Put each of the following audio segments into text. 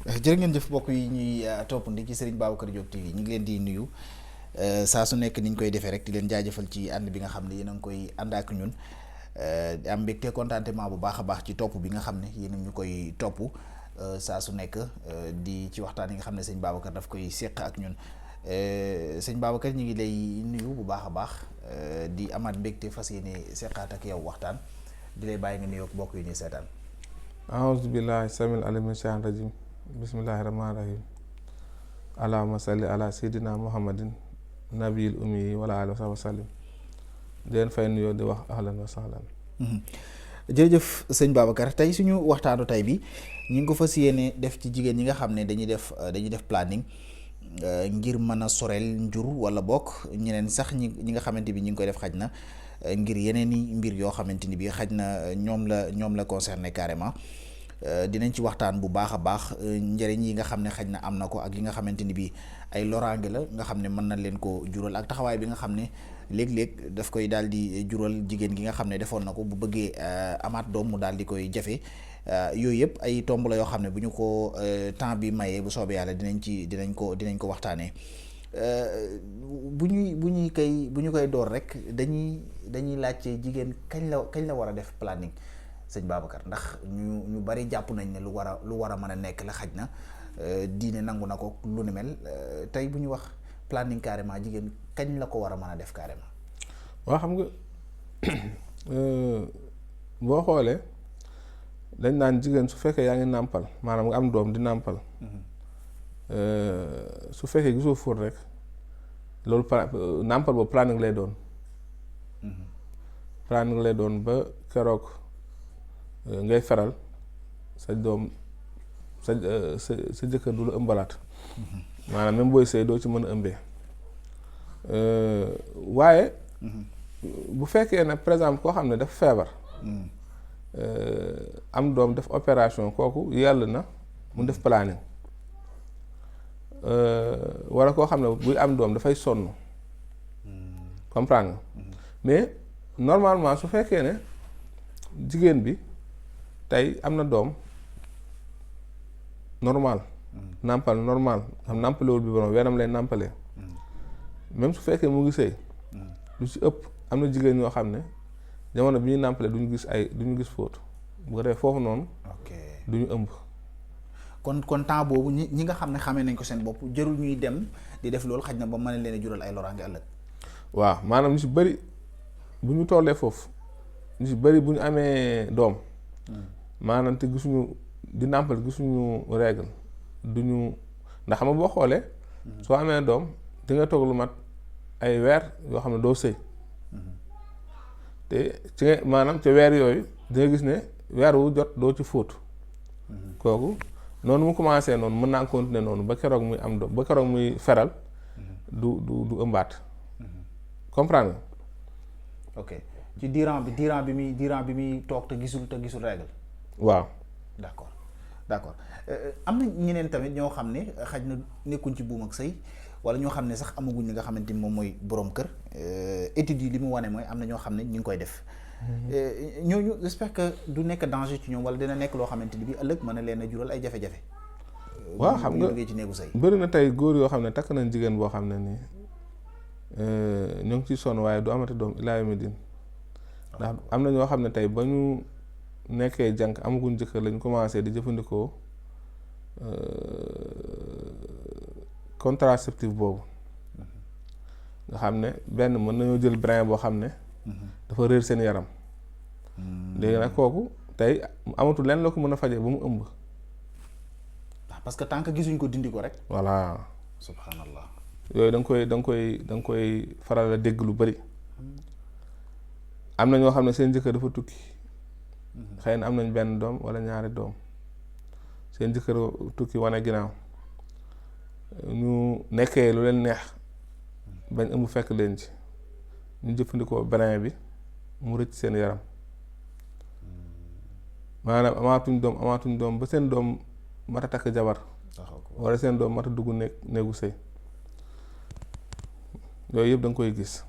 jërë ngeen jëf mbokk yi ñuy toppandi ci Serigne Babacar Diop TV ñu ngi leen di nuyu saa su nekk ni ñu koy defee rek di leen jaajëfal ci ànd bi nga xam ne yéen a ngi koy ànd ak ñun di am mbégte contentement bu baax a baax ci topp bi nga xam ne yéen a ñu koy topp saa su nekk di ci waxtaan yi nga xam ne sëñ Babacar daf koy seq ak ñun sëñ Babacar ñu ngi lay nuyu bu baax a baax di amaat mbégte fas yéene seqaat ak yow waxtaan di lay bàyyi nga nuyoog mbokk yi ñuy seetaan. aouzu billahi samil alim min shaytan rajim bismillahi rahmani rahim allahumma salli ala sayyidina muhammadin nabiyil ummi wala alihi wa sallim di leen fay nuyoo di wax ahlan wa sahlan. jërëjëf sëñ Babacar tey suñu waxtaanu tey bi ñu ngi ko fas yéene def ci jigéen ñi nga xam ne dañuy def planning ngir mën a soreel njur wala bokk ñeneen sax ñi nga xamante bi ñi ngi koy def xaj na ngir yeneen i mbir yoo xamante ni bi xaj na ñoom la concerné carrément. dinañ ci waxtaan bu baax a baax njëriñ yi nga xam ne xaj na am na ko ak yi nga xamante ni bii ay loraange la nga xam ne mën na leen ko jural ak taxawaay bi nga xam ne léeg-léeg daf koy daal di jural jigéen gi nga xam ne defoon na ko bu bëggee amaat doom mu daal di koy jafe yooyu yëpp ay tomb la yoo xam ne bu ñu ko temps bi mayee bu soobee yàlla dinañ ko waxtaanee bu ñu koy door rek dañuy laajte jigéen kañ la war a def planning. sëñ Babacar ndax ñu bari jàpp nañ ne lu war a mën a nekk la xaj na diine nangu na ko lu ni mel tey bu ñu wax planning carrément jigéen kañ la ko war a mën a def carrément. waaw xam nga boo xoolee dañ naan jigéen su fekkee yaa ngi nàmpal maanaam nga am doom di nàmpal su fekkee gisoo fóot rek loolu nàmpal boobu planning lay doon. planning lay doon ba keroog. ngay feral sa doom sa jëkkër du la ëmbalaat maanaam même booy sëy doo ci mën a ëmbee waaye bu fekkee ne par exemple koo xam ne dafa feebar am doom def opération kooku yàlla na mu def planning walla koo xam ne buy am doom dafay sonn comprendre nga mais normalement su fekkee ne jigéen bi tey am na doom normal nàmpal normal xam nàmpalewul bi borom weenam lay nàmpalee même su fekkee mu ngi sëy lu ci ëpp am na jigéen ñoo xam ne jamono bi ñuy nàmpale duñu gis fóot bu ko defee foofu noonu duñu ëmb kon temps boobu ñi nga xam ne xamee nañ ko seen bopp jërul ñuy dem di def loolu xaj na ba mën leen a jural ay loraange ëllëg. waaw maanaam ñu ci bëri bu ñu tollee foofu ñu ci bëri bu ñu amee doom maanaam te gisuñu di nàmpal gisuñu règle duñu ndax xam nga boo xoolee soo amee doom di nga toog lu mat ay weer yoo xam ne doo sëy te ci nga maanaam ci weer yooyu di nga gis ne weer wu jot doo ci fóot kooku noonu mu commencé noonu mën naa continuer noonu ba keroog muy am doom ba keroog muy feral du ëmbaat comprendre nga. ok ci diiran bi muy toog te gisul règle. waaw d'accord am na ñeneen tamit ñoo xam ne xaj na nekkuñ ci buum ak sëy wala ñoo xam ne sax amaguñ li nga xamante ni moom mooy boroom kër études yi li mu wane mooy am na ñoo xam ne ñu ngi koy def ñooñu j'espère que du nekk danger ci ñoom wala dina nekk loo xamante ni bi ëllëg mën na leen a jural ay jafe-jafe. waaw xam nga ci néegu sëy bëri na tey góor yoo xam ne takk nañ jigéen boo xam ne nii ñoo ngi ciy sonn waaye du amati doom ilaa yawmi diin ndax am na ñoo xam ne tey ba ñu nekkee jànk amaguñ jëkkër lañ commencé di jëfandikoo contraceptif boobu nga xam ne benn mën nañoo jël brin boo xam ne dafa réer seen yaram léegi nag kooku tey amatul lenn la ko mën a faje ba mu ëmb parce que tant que gisuñ ko dindi ko rek. voilà subhanallah yooyu da nga koy faral a dégg lu bari am na ñoo xam ne seen jëkkër dafa tukki xëy na am nañ benn doom wala ñaari doom seen jëkkër tukki wane ginnaaw ñu nekkee lu leen neex bañ ëmb fekk leen ci ñu jëfandikoo brin bi mu rëcc seen yaram maanaam amaatuñ doom ba seen doom mat a takk jabar wala seen doom mat a dugg néegu sëy yooyu yëpp da nga koy gis.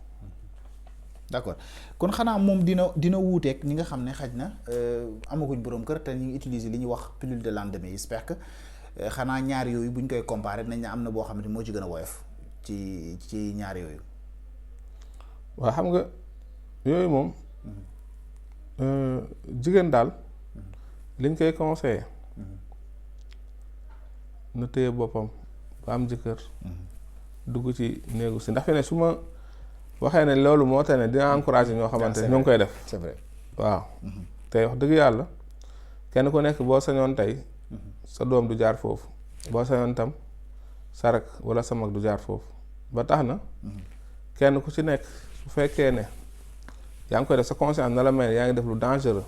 d'accord kon xanaa moom dina wuuteeg ñi nga xam ne xaj na amaguñ borom kër te ñu ngi utiliser li ñuy wax pilule de lendemain j'espère que xanaa ñaar yooyu buñ koy comparer nañ ne am na boo xam ne moo ci gën a woyof ci ñaar yooyu. waaw xam nga yooyu moom jigéen daal liñ koy conseillé na téye boppam ba am jëkkër dugg ci néegu si ndax fi ne su ma waxee ne loolu moo tax ne dina encouragé ñoo xamante ne ñoo ngi koy def. c'est vrai waaw tey wax dëgg yàlla kenn ku nekk boo sañoon tey sa doom du jaar foofu boo sañoon tam sa rak wala sa mag du jaar foofu ba tax na kenn ku ci nekk su fekkee ne yaa ngi koy def sa conscience na la may yaa ngi def lu dangereux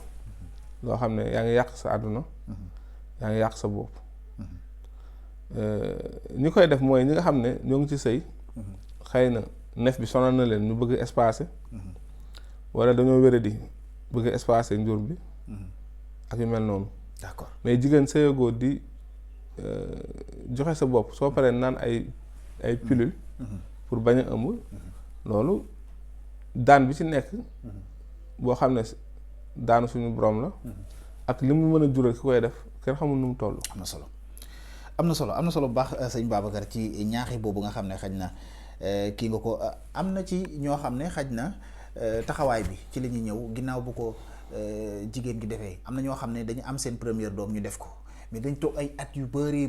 loo xam ne yaa ngi yàq sa àdduna yaa ngi yàq sa bopp ñi koy def mooy ñi nga xam ne ñoo ngi ci sëy xëy na nef bi sonal na leen ñu bëgg espacer wala dañoo wéradi bëgg espacer njur bi ak yu mel noonu. d'accord mais jigéen sëyagoo di joxe sa bopp soo paree naan ay pilule pour bañ a ëmb loolu daan bi ci nekk boo xam ne daanu suñu borom la ak li mu mën a jural ki koy def kenn xamul nu mu toll. am na solo bu baax sëñ Babacar ci ñaaxi boobu nga xam ne xaj na kii nga ko am na ci ñoo xam ne xaj na taxawaay bi ci la ñuy ñëw ginnaaw bu ko jigéen gi defee am na ñoo xam ne dañu am seen première doom ñu def ko mais dañ toog ay at yu bari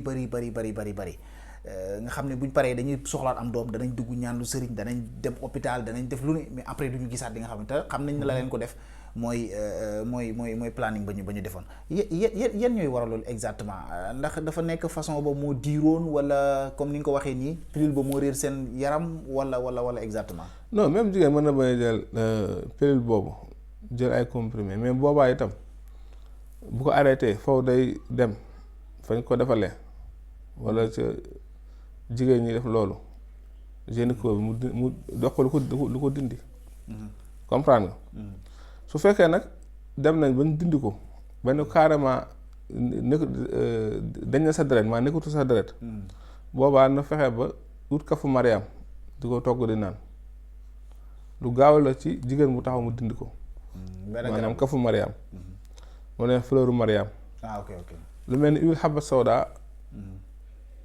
nga xam ne buñ paree dañuy soxlaat am doom danañ dugg ñaan lu sëriñ danañ dem hôpital danañ def lu ne mais après duñu gisaat di nga xam ne te xam nañ ne la leen ko def mooy planning ba ñu defoon yan ñooy waral loolu exactement ndax dafa nekk façon ba moo diiroon wala comme ni nga ko waxee nii pilule ba moo réer seen yaram wala exactement. non même jigéen mën na bañ a jël pilule boobu jël ay comprimé mais boobaa itam bu ko arrêté foofu day dem fañ ko defalee wala ca jigéen ñi def loolu gynéco bi mu dox ko lu ko dindi. comprendre nga. su fekkee nag dem nañ ba ñu dindi ko ba ne carrément dañ na sa deret maa nekkatu sa deret boobaa na fexe ba ut kafu Mariam di ko togg di naan lu gaaw la ci jigéen bu taxaw mu dindi ko. maanaam kafu Mariam. mu ne fleuru Mariam. ok lu mel ni huile xaba sawda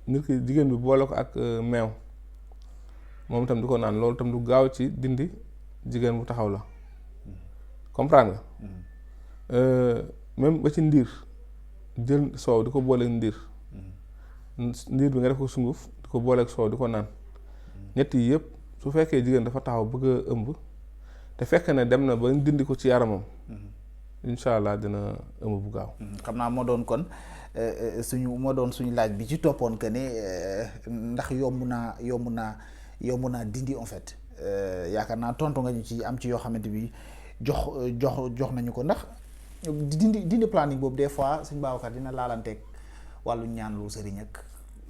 nit ki jigéen bi boole ko ak meew moom itam di ko naan loolu itam lu gaaw ci dindi jigéen bu taxaw la. comprendre nga même ba ci ndiir jël soow di ko booleeg ndiir bi nga def ko sunguf di ko booleeg soow di ko naan ñett yi yëpp su fekkee jigéen dafa taxaw bëgg a ëmb te fekk ne dem na ba dindi ko ci yaramam incha allah dina ëmb bu gaaw. xam naa moo doon suñu laaj bi ci toppoon que ne ndax yomb naa dindi en fait yaakaar naa tontu nga ñu ci am ci yoo xamante bi jox nañu ko ndax dindi planning boobu des fois suñ Babacar dina laalanteeg wàllu ñaan lu sëriñ ak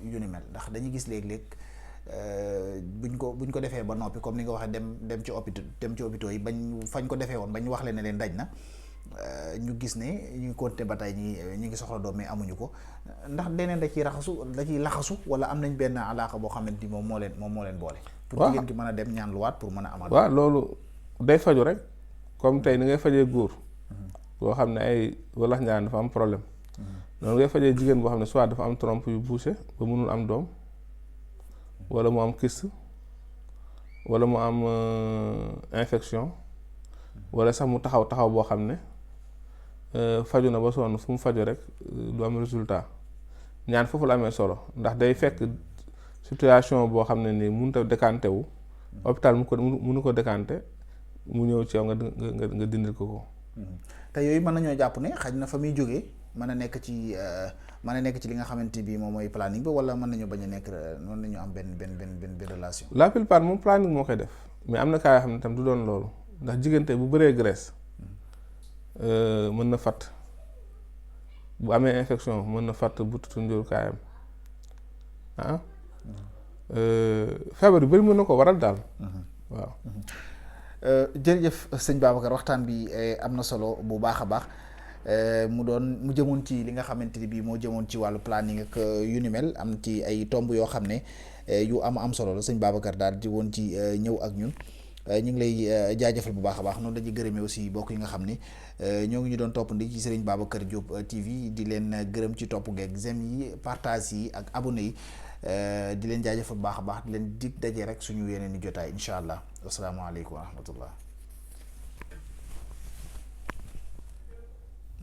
yu ni mel ndax dañuy gis léeg-léeg buñ ko defee ba noppi comme ni nga waxee dem ci hôpitaux yi bañ fañ ko defee woon bañ wax leen ne leen daj na ñu gis ne ñu ngi continuer ba tey ñi ngi soxla doom mais amuñu ko ndax deneen da ciy laxasu wala am nañ benn alaaka boo xamante ni moom moo leen boole. pour jigéen gi mën a dem ñaan luwaat pour mën a amaat. waaw loolu day faju rek. comme tey ni ngay fajee góor boo xam ne ay walax njaan dafa am problème noonu ngay fajee jigéen boo xam ne soit dafa am trompe yu bouché ba mënul am doom wala mu am kyste wala mu am infection wala sax mu taxaw boo xam ne faju na ba sonn fu mu faju rek du am résultat ñaan foofu la amee solo ndax day fekk situation boo xam ne nii mënut a décanté wu hôpital mënu ko décanté mu ñëw ci yow nga dindil ko. te yooyu mën nañoo jàpp ne xaj na fa muy jógee mën a nekk ci li nga xamante bi moom mooy planning bi wala mën nañoo bañ a nekk mën nañoo am benn relation. la plupart moom planning moo koy def mais am na cas yoo xam ne tam du doon loolu ndax jigéente bu bëree graisse mën na fatt bu amee infection mën na fatt butitu njurukaayam feebar yu bëri mën na ko waral daal. waaw. jërëjëf sëñ Babacar waxtaan bi am na solo bu baax a baax mu jëmoon ci li nga xamante ni bii moo jëmoon ci wàllu planning ak yu ni mel am ci ay tomb yoo xam ne yu am solo la sëñ Babacar daal di woon ci ñëw ak ñun ñu ngi lay jaajëfal bu baax a baax noonu la ñuy gërëmee aussi bokk yi nga xam ni ñoo ngi ñu doon toppandi ci Serigne Babacar Diop TV di leen gërëm ci topp geeg j'aime yi partage yi ak abonné yi di leen jaajëfal bu baax a baax di leen dig daje rek suñu yeneen i jotaay incha allah wasalaamaaleykum wa rahmatullah